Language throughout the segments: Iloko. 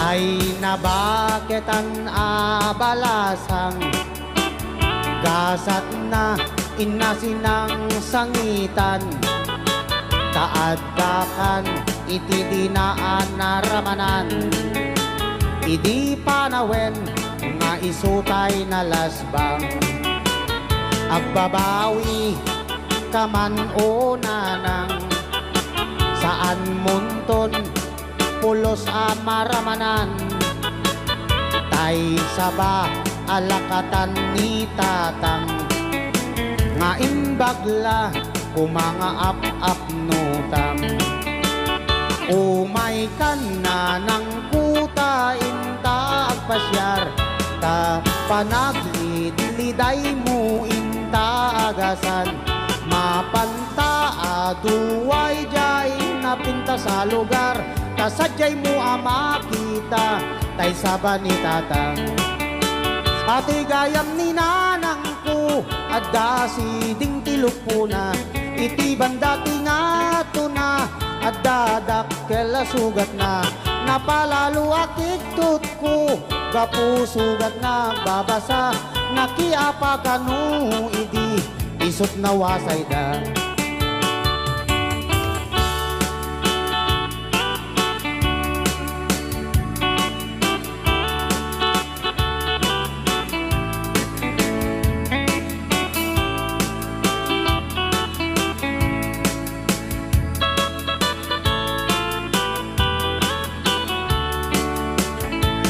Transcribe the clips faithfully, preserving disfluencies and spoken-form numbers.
Ay nabaketan a balasang, gasatna inna sinangsangitan, ta addakan iti dina a naramanan. Idi panawen nga isu tay nalasbang, agbabawi ka man o nanang, saan monton pulos a maramanan. Tay saba a lakatan ni tatang, nga imbag la koma nga ap-apnutam. Umaykan nanangko ta inta agpasiar, ta panagidlidaymo inta agasan. Mapanta a duay diay napintas a lugar, ta sadiaymo a makita tay saba ni tatang. Ati gayam ni nanangko, adda siding ti lupona, iti banda ti ngatona, adda dakkel a sugatna. Napalalo a kigtotko, gapu sugatna agbabasa, nakiapa kano idi isut nawasayda.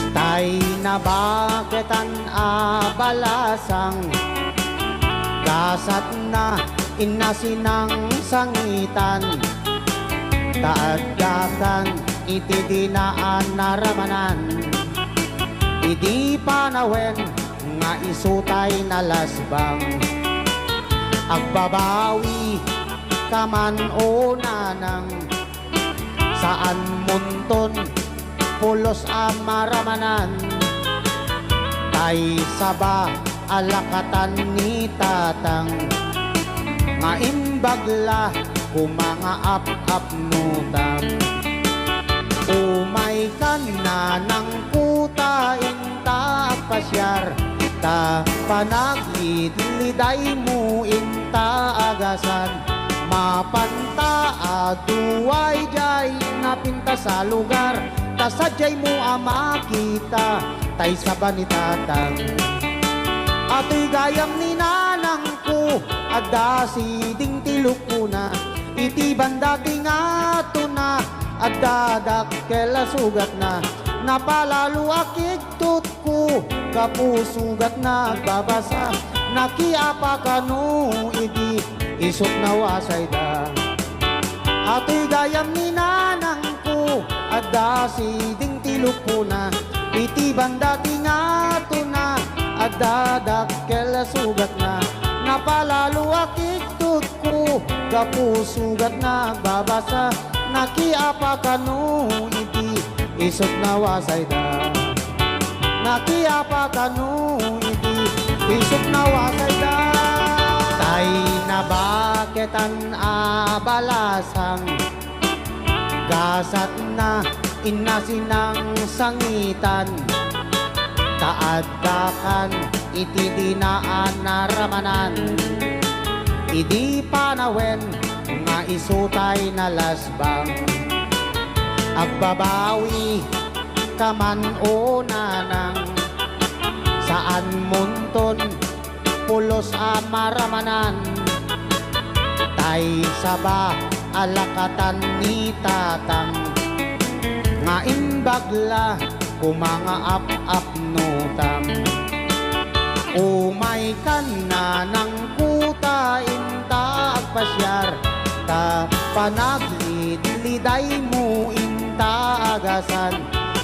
Tay nabaketan a balasang, gasatna inna sinangsangitan, ta addakan iti dina a naramanan. Idi panawen nga isu tay nalasbang, agbabawi ka man o nanang, saan monton pulos a maramanan. Tay saba a lakatan ni tatang, nga imbag la koma nga ap-apnutam. Umaykan nanangko ta inta agpasiar, ta panagidlidaymo inta agasan. Mapanta a duay diay napintas a lugar, ta sadiaymo a makita tay saba ni tatang. Ati gayam ni nanangko, adda siding ti lupona, iti banda ti ngatona, adda dakkel a sugatna. Napalalo a kigtotko, gapu sugatna agbabasa, nakiapa kano idi isut nawasayda. Ati gayam ni nanangko, adda siding ti lupona, iti banda ti ngatona, adda dakkel a sugatna. Napalalo a kigtotko, gapu sugatna agbabasa, nakiapa kano idi isut nawasayda. Nakiapa kano idi isut nawasayda. Tay nabaketan a balasang, gasatna inna sinangsangitan, ta addakan iti dina a naramanan. Idi panawen nga isu tay nalasbang, agbabawi ka man o nanang, saan monton pulos a maramanan. Tay saba a lakatan ni tatang, nga imbag la koma nga ap-apnutam. Umaykan nanangko ta inta agpasiar, ta panagidlidaymo inta agasan.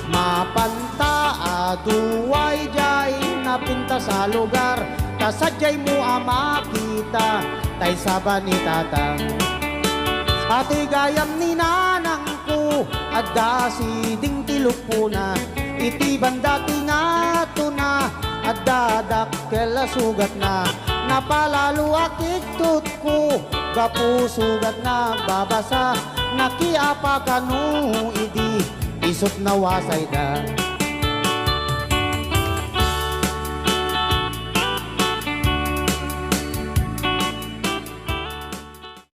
Mapanta a duay diay napintas a lugar, ta sadiaymo a makita tay saba ni tatang. Ati gayam ni nanangko, adda siding ti lupona, iti banda ti ngatona, adda dakkel a sugatna. Napalalo a kigtotko, gapu sugatna agbabasa, nakiapa kano idi Isut' nawasayda.